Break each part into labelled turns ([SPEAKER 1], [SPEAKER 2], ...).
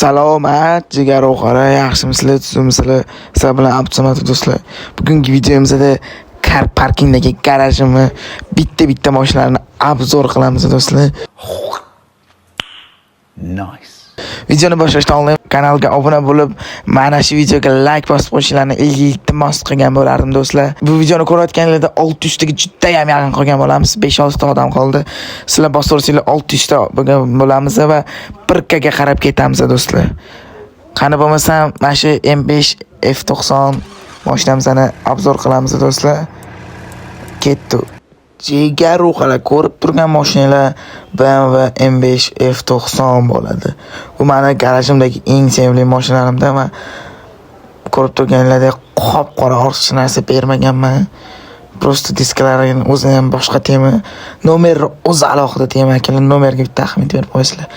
[SPEAKER 1] Salomat, jigar o'qara, yaxshimisizlar, tuzukmisizlar? Sizlar bilan Abdusamatov do'stlar. Bugungi videomizda car parkingdagi garajimni bitta-bitta mashinalarni obzor qilamiz do'stlar.
[SPEAKER 2] Nice.
[SPEAKER 1] Videoni boshlashdan oldin kanalga obuna bo'lib, mana shu videoga like bosib qo'yishlarini iltimos qilgan bo'lardim do'stlar. Bu videoni ko'rayotganlarda 600 taga juda ham yaqin qolgan bo'lamiz. 5-6 ta odam qoldi. Sizlar bosaversanglar 600 ta bo'lgan bo'lamiz va 1K ga qarab ketamiz do'stlar. Qani bo'lmasam mana shu M5 F90 mashinamizni obzor qilamiz do'stlar. Ketdi. Jigar ruhlar ko'rib turgan mashinalar BMW M5 F90 bo'ladi. Bu meni garajimdagi eng sevimli mashinalarimdan va ko'rib turganlaridek qop-qora ortiqcha narsa bermaganman. Просто diskalarining o'zi ham boshqa tema. Nomer o'zi alohida tema ekan. Nomerga bitta ahamiyat berib qo'yasizlar.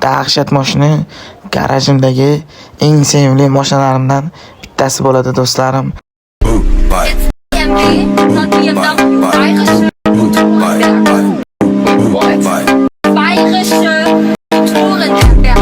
[SPEAKER 1] Dahshat mashina garajimdagi eng sevimli mashinalarimdan bittasi bo'ladi do'stlarim.
[SPEAKER 3] BMW, not BMW, bayerische Motorenwerke. Bayerische Motorenwerke.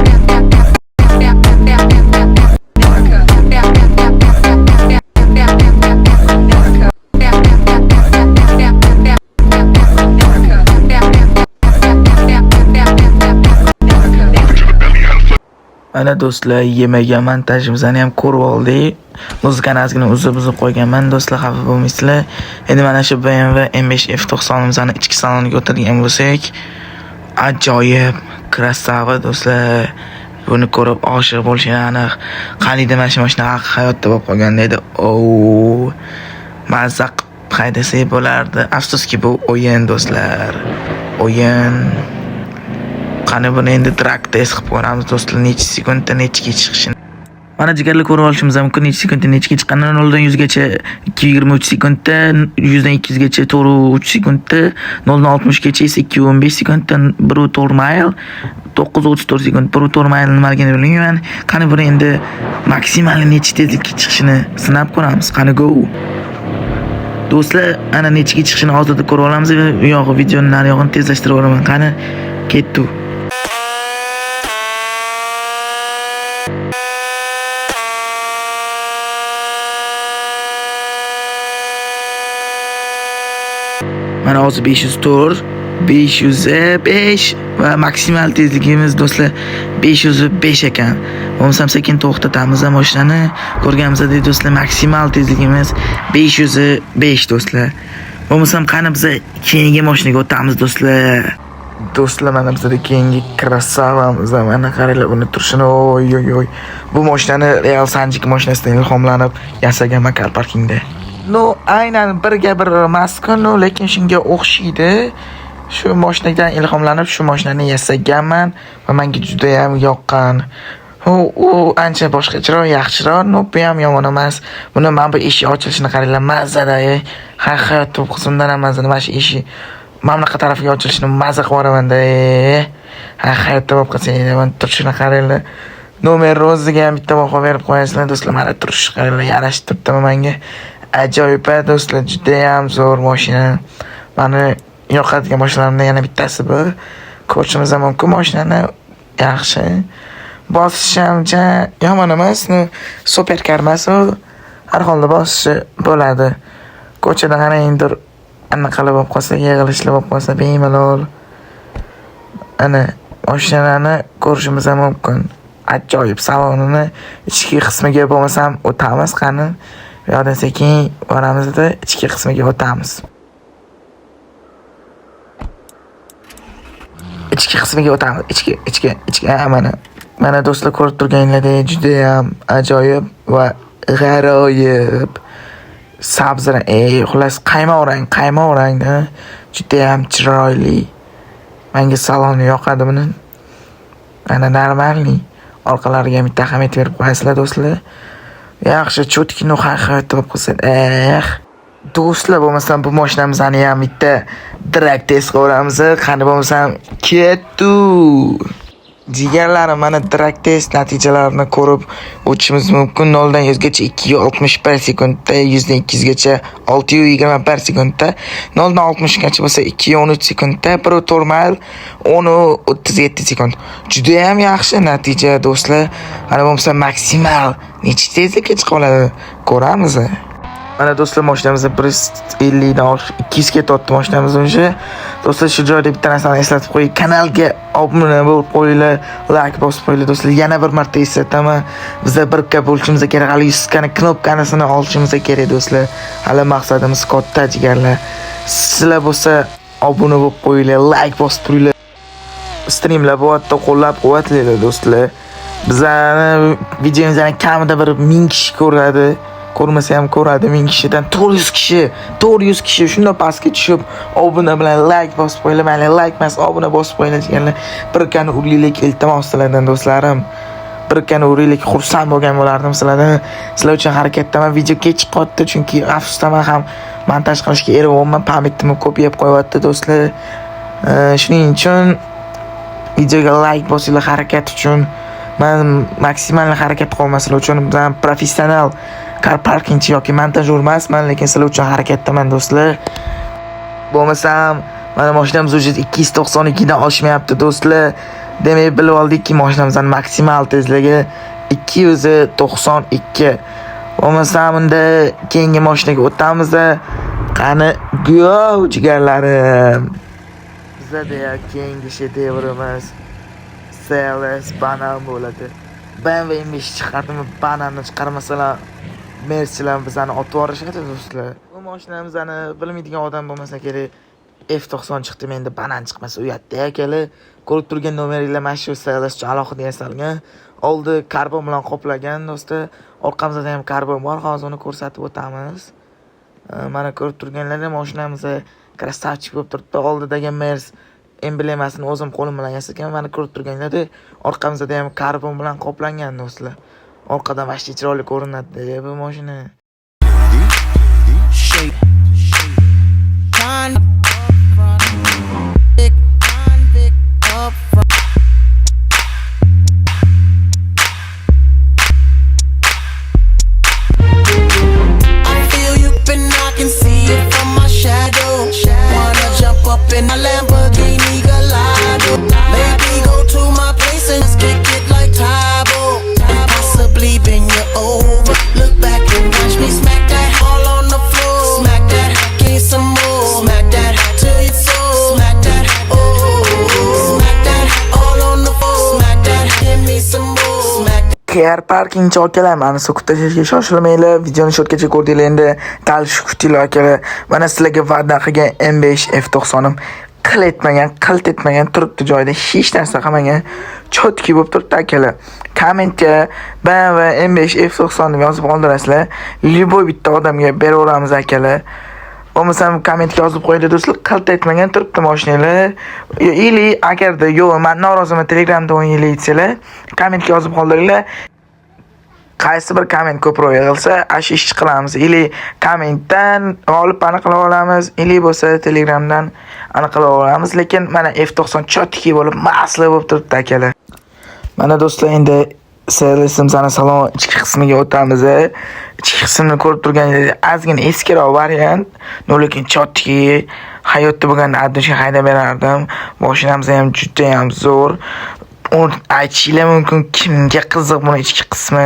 [SPEAKER 1] Mana do'stlar, yemagan montajimizni ham ko'rib oldik. Muzikani ozgina uzib-uzib qo'yganman, do'stlar, xafa bo'lmaysizlar. Endi mana shu BMW M5 F90imizni ichki saloniga o'tirgan bo'lsak, ajoyib, krasava do'stlar. Buni ko'rib oshiq bo'lishing aniq. Qaniydi mana shu mashina haq hayotda bo'lib qolganda edi. O, mazza qilib haydasak bo'lardi. Afsuski bu o'yin do'stlar. O'yin. Qani buni endi drag test qilib ko'ramiz do'stlar, necha sekundda nechaga chiqishini. Mana jigarlar ko'rib olishimiz mumkin, necha sekundda nechaga chiqqanini. 0 dan 100 gacha 2.23 sekundda, 100 dan 200 gacha 4.3 sekundda, 0 dan 60 gacha esa 2.15 sekundda, 1.4 mayl 9.34 sekund. 1.4 mayl nimaligini bilmayman. Qani buni endi maksimal necha tezlikka chiqishini sinab ko'ramiz. Qani go. Do'stlar, ana nechaga chiqishini hozirda ko'rib olamiz. U yog'i videoni nari yog'ini tezlashtirib yuboraman. Qani ketdi. Mana hozir 504, 505 va maksimal tezligimiz do'stlar 505 ekan. Bo'lmasam sekin to'xtatamiz mashinani. Ko'rganimizdek do'stlar, maksimal tezligimiz 505 do'stlar. Bo'lmasam qani biz keyingi mashinaga o'tamiz do'stlar. Do'stlar, mana bizda keyingi krasavamiz. Mana qaranglar uni turishini. Oy oy oy. Bu mashinani Real Sanjik mashinasidan ilhomlanib yasaganman car parkingda. No, aynan birga bir emas-ku, no, lekin shunga o'xshaydi. Shu mashinadan ilhomlanib shu mashinani yasaganman va menga juda ham yoqqan. U ancha boshqacharoq, yaxshiroq, no, bu ham yomon emas. Buni mana bu eshik ochilishini qaranglar, mazada. Ha, hayotda bu qismdan ham mazada. Mana shu eshik mana bunaqa tarafiga ochilishini maza qilib yuboraman-da. Ha, hayotda bo'lib qolsa edi, mana turishini qaranglar. Nomer o'ziga ham bitta baho berib qo'yasizlar do'stlar. Mana turishi qaranglar, yarashib turibdimi menga? Ajoyib do'stlar, juda ham zo'r mashina. Mani yoqadigan mashinalarimdan yana bittasi bu. Ko'rishimiz ham mumkin mashinani, yaxshi. Bosishi ham yomon emas, no, superkar emas u. Har holda bosishi bo'ladi. Ko'chada qarangdir, anaqalar bo'lib qolsa, yig'ilishlar bo'lib qolsa bemalol ana mashinalarni ko'rishimiz ham mumkin. Ajoyib salonini ichki qismiga bo'lmasam o'tamiz, qani. Bu yoqdan sekin boramizda ichki qismiga o'tamiz. Ichki qismiga o'tamiz. Ichki, ichki, ichki, ha, mana. Mana do'stlar, ko'rib turganlaridek juda ham ajoyib va g'aroyib sabz rang, xullas qaymoq rang, qaymoq rangda juda ham chiroyli. Menga saloni yoqadi buni. Mana normalniy. Orqalariga bitta ahamiyat berib qo'yasizlar do'stlar. Yaxshi, cho'tki, no, hayotda bo'lib qolsa. Eh. Do'stlar, bo'lmasam bu mashinamizni ham bitta drag test qilamiz. Qani bo'lmasam ketdi. Jigarlarim, mana drag test natijalarini ko'rib o'tishimiz mumkin. 0 dan 100 gacha 2.61 sekundda, 100 dan 200 gacha 6.21 sekundda, 0 dan 60 gacha bo'lsa 2.13 sekundda, 1.4 mayl 10.37 sekund. Juda ham yaxshi natija, do'stlar. Mana bo'lmasa maksimal necha tezlikka chiqa oladi, ko'ramiz. Mana, do'stlar, mashinamiz 150 dan oshib 200 ketyapti mashinamiz уже. Do'stlar, shu joyda bitta narsani eslatib qo'yay. Kanalga obuna bo'lib qo'yinglar, like bosib qo'yinglar, do'stlar. Yana bir marta eslataman. Biza 1K bo'lishimiz kerak, hali 100 kani knopkasini olishimiz kerak, do'stlar. Hali maqsadimiz katta, jigarlar. Sizlar bo'lsa obuna bo'lib qo'yinglar, like bosib turinglar. Streamlar bo'lyapti, qo'llab-quvvatlanglar, do'stlar. Bizlarni videomizni kamida bir 1000 kishi ko'radi. Ko'rmasa ham ko'radi. 1000 kishidan 400 kishi, 400 kishi shunda pastga tushib obuna bilan like bosib qo'yinglar. Mayli, like emas, obuna bosib qo'yinglar, jigarlar. 1Kni uraylik, iltimos sizlardan, do'stlarim. 1Kni uraylik, xursand bo'lgan bo'lardim sizlardan. Sizlar uchun harakatdaman. Video kech chiqyapti, chunki afsusdaman ham montaj qilishga erinmayapman. Память imni ko'p yeb qo'yapti, do'stlar. Shuning uchun videoga like bosinglar harakat uchun. Man maksimal harakat qilyapman sizlar uchun. Man professional car parkingchi yoki montajyor emasman, lekin sizlar uchun harakatdaman, do'stlar. Bo'lmasam, mana mashinamiz уже 292 dan oshmayapti, do'stlar. Demak, bilib oldikki, mashinamizning maksimal tezligi 292. Bo'lmasam, unda keyingi mashinaga o'tamiz. Qani, go, jigarlarim. Bizada keyingi shedevrimiz CLS banan bo'ladi. BMW M5 chiqardimi, bananni chiqarmasalar, Mersilar bizani otib yuborishadi, do'stlar. Bu mashinamizni bilmaydigan odam bo'lmasa kerak. F90 chiqdi, menda banan chiqmasa uyatda, akalar. Ko'rib turgan nomeringlar mana shu CLS uchun alohida yasalgan. Oldi karbon bilan qoplagan, do'stlar. Orqamizda ham karbon bor, hozir uni ko'rsatib o'tamiz. Mana ko'rib turganlaring, mashinamiz красавчик bo'lib turibdi. Oldidagi Mers emblemasini o'zim qo'lim bilan yasagan. Mana ko'rib turganlaring, orqamizda ham karbon bilan qoplangan, do'stlar. Orqadan вообще chiroyli ko'rinadi bu mashina.
[SPEAKER 2] Shake. Convict, convict up front. I feel you, and I can see it from my shadow. Wanna jump up in a Lamborghini Gallardo. Maybe go to my place and just kick it like Tae Bo. Possibly bend you over. Look back and watch me smack that all on the floor. Smack that, give some more. Smack that till it's so. Smack that, oh. Smack that all on the floor. Smack that, give me some more. Smack.
[SPEAKER 1] Car parkingchi akalar, mani so'kib tashlashga shoshilmanglar. Videoni shu yergacha ko'rdinglar, endi дальше kutinglar, akalar. Mana sizlarga va'da qilgan M5 F90im qil etmagan, qilt etmagan, turibdi joyida, hech narsa qilmagan. Чётки bo'lib turibdi, akalar. Kommentga BMW M5 F90 deb yozib qoldirasizlar. Любой bitta odamga beraveramiz, akalar. Bo'lmasam kommentga yozib qo'yinglar, do'stlar, qilt etmagan turibdi mashinalar. Или agarda yo'q, man noroziman, Telegramda o'ynaylik desanglar, kommentga yozib qoldiringlar. Qaysi bir komment ko'proq yig'ilsa, shu ishni qilamiz. Или kommentdan g'olib aniqlab olamiz, или bo'lsa Telegramdan aniqlab olamiz. Lekin mana F90 чётки bo'lib, масло bo'lib turibdi, akalar. Mana, do'stlar, endi CLS'imizni salon ichki qismiga o'tamiz. Ichki qismini ko'rib turganingizdek, ozgina eskiroq variant, но lekin чётки. Hayotda bo'lganda adashga haydab berardim. Mashinamiz ham juda ham zo'r. Uni aytishinglar mumkin, kimga qiziq buni ichki qismi?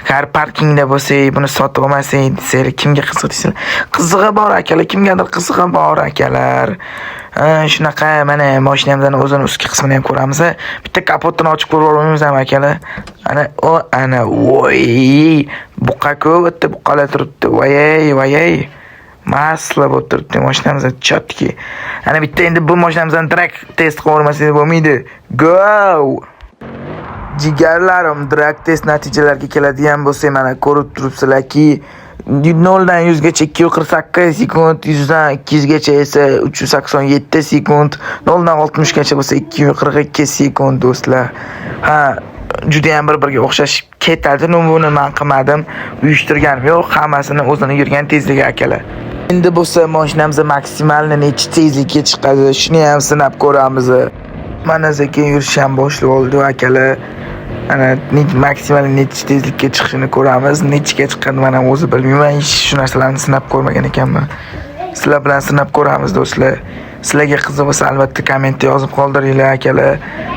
[SPEAKER 1] Car parkingda bo'lsak, buni sotib olmasak desanglar, kimga qiziq desanglar. Qizig'i bor, akalar, kimgadir qizig'i bor, akalar. Shunaqa mana mashinamizning o'zini ustki qismini ham ko'ramiz. Bitta kapotini ochib ko'rib olmaymiz ham, akalar. Ana, o, ana, voy! Buqa ko'p bitta buqalar turibdi. Voy, voy! Масло bo'lib turibdi mashinamiz, чётки. Ana bitta endi bu mashinamizdan drag test qilib olmasangiz bo'lmaydi. Go! Jigarlarim, drag test natijalariga keladigan bo'lsak, mana ko'rib turibsizlarki, 0 dan 100 gacha 248 sekund, 100 dan 200 gacha esa 387 sekund, 0 dan 60 gacha bo'lsa 242 sekund, do'stlar. Ha, juda ham bir-biriga o'xshashib ketadi. Но buni men qilmadim, uyushtirganim yo'q, hammasini o'zini yurgan tezligi, akalar. Endi bo'lsa mashinamiz maksimalni necha tezlikka chiqadi, shuni ham sinab ko'ramiz. Mana sekin yurish ham boshlab oldi akalar. Ana maksimal necha tezlikka chiqishini ko'ramiz. Nechaga chiqqanini man ham o'zi bilmayman. Hech shu narsalarni sinab ko'rmagan ekanman. Sizlar bilan sinab ko'ramiz, do'stlar. Sizlarga qiziq bo'lsa, albatta kommentda yozib qoldiringlar, akalar.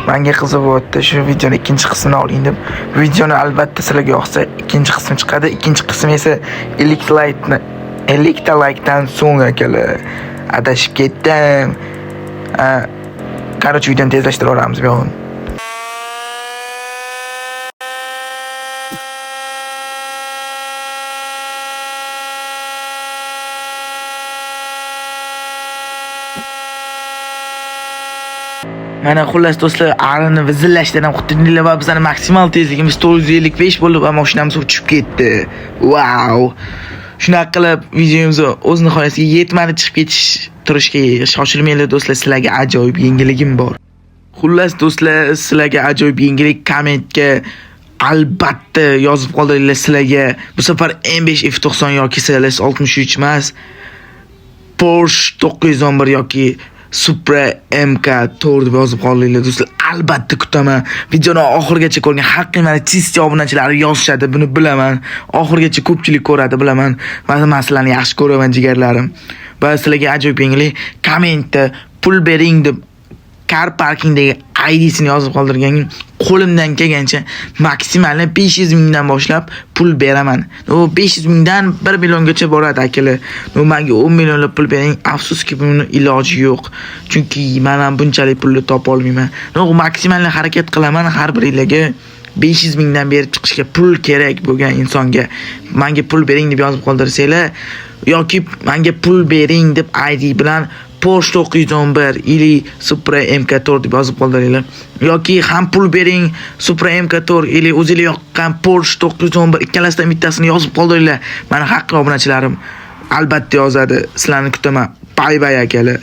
[SPEAKER 1] Menga qiziq bo'lyapti, shu videoni ikkinchi qismini oling deb. Videoni albatta sizlarga yoqsa, ikkinchi qismi chiqadi. Ikkinchi qismi esa 50 laykni, 50 ta laykdan so'ng, akalar. Adashib ketdim. Короче, videoni tezlashtirib yuboramiz bu yog'ini. Mana xullas, do'stlar, arini vizillashdan ham qutundinglar va bizning maksimal tezligimiz 455 bo'ldi va mashinamiz uchib ketdi. Vau! Shunaqa qilib videomiz o'z nihoyasiga yetmadi. Chiqib ketish turishga shoshilmanglar, do'stlar, sizlarga ajoyib yangiligim bor. Xullas, do'stlar, sizlarga ajoyib yangilik: kommentga albatta yozib qoldiringlar, sizlarga bu safar M5 F90 yoki CLS 63 emas, Porsche 911 yoki Supra MK4 deb yozib qoldiringlar, do'stlar. Albatta kutaman. Videoni oxirigacha ko'rgan haqiqiy mana чистый obunachilar yozishadi, buni bilaman. Oxirigacha ko'pchilik ko'radi, bilaman. Va man sizlarni yaxshi ko'raman, jigarlarim. Va sizlarga ajoyib yangilik: kommentda "pul bering" deb car parkingdagi IDsini yozib qoldirgan qo'limdan kelgancha maksimalni 500 mingdan boshlab pul beraman. U 500 mingdan 1 milliongacha boradi, akalar. Ну, menga 10 millionlab pul bering, afsuski, buni iloji yo'q. Chunki men ham bunchalik pulni topa olmayman. Ну, maksimalni harakat qilaman har biringlarga 500 mingdan berib chiqishga. Pul kerak bo'lgan insonga "menga pul bering" deb yozib qoldirsanglar yoki "menga pul bering" deb ID bilan Porsche 911 или Supra MK4 deb yozib qoldiringlar. Yoki ham "pul bering", Supra MK4 или o'zinglar yoqqan Porsche 911, ikkalasidan bittasini yozib qoldiringlar. Mani haqiqiy obunachilarim albatta yozadi. Sizlarni kutaman. Bye bye, akalar.